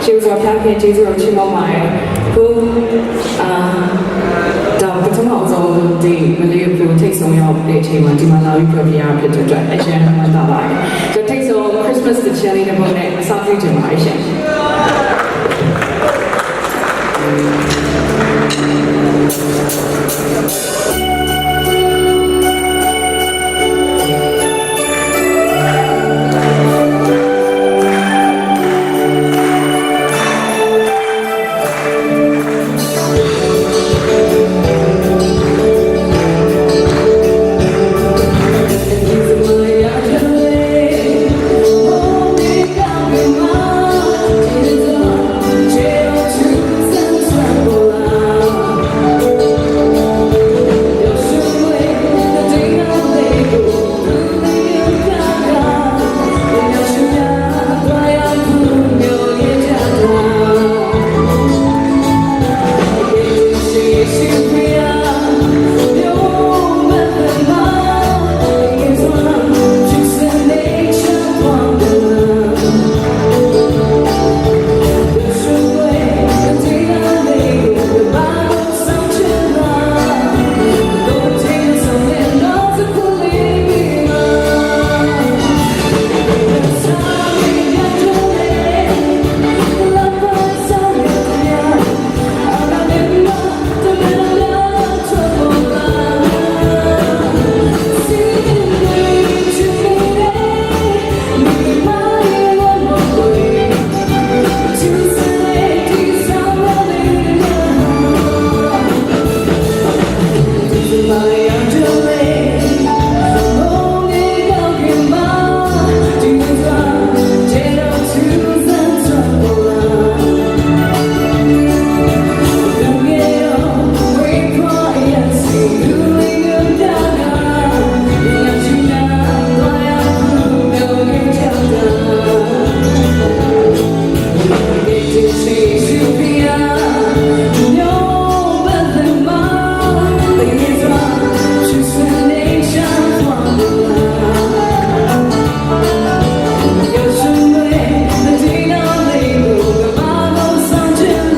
ရှေးစွာဖျားခင်ကျေးဇူးတော်ချီးမွမ်းပါတယ်ခုအာဒါပထမအဆုံးဒီမလေးကိုထိတ်ဆုံးရောက်တဲ့အချိန်မှာဒီမှာလာပြီးပြောပြရဖြစ်တဲ့အတွက်အရင်မှတ်တာပါတယ်ကျွန်တော်ထိတ်ဆုံး Christmas တချင်လေးတစ်ပုဒ်နဲ့အစားပြုချင်ပါတယ်ရှင်။